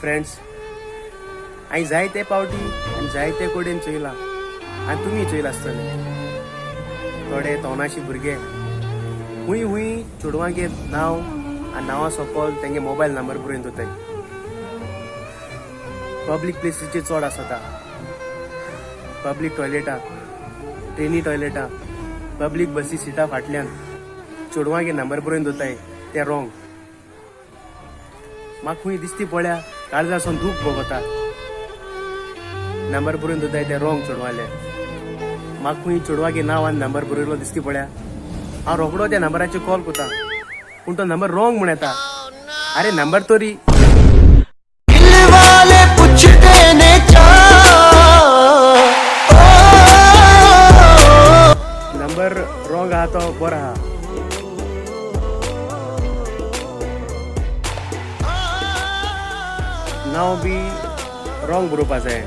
Friends, हांवें जायते पावटी आनी जायते कडेन चोयलां आनी तुमी चोयलां आसतले, थोडे तोणाशी भुरगे हुंय हुंय चेडवांगे नांव आनी नांवा सकल तेंगे मोबायल नंबर बरोवन दवरताय. पब्लीक प्लेसीचेर चड आसता, पब्लीक टॉयलेटां, ट्रेनी टॉयलेटां, पब्लीक बसी सिटां फाटल्यान चेडवांगे नंबर बरोवन दवरताय ते रोंग. म्हाका खूंय दिसती पळया काळजासून दूख भोगता. नंबर बरोवन दवरताय ते रोंग चेडवाले. म्हाका खूंय चेडवागे नांव आनी नंबर बरयलो दिसती पळया, हांव रोखडो त्या नंबराचेर कॉल करता, पूण तो नंबर रोंग म्हूण येता. अरे नंबर तरी ਦਿਲ ਵਾਲੇ ਪੁੱਛਦੇ ਨੇ ਚਾ नंबर रोंग आहा तो बरो आहा. नांव बी रोंग बरोवपा जाय.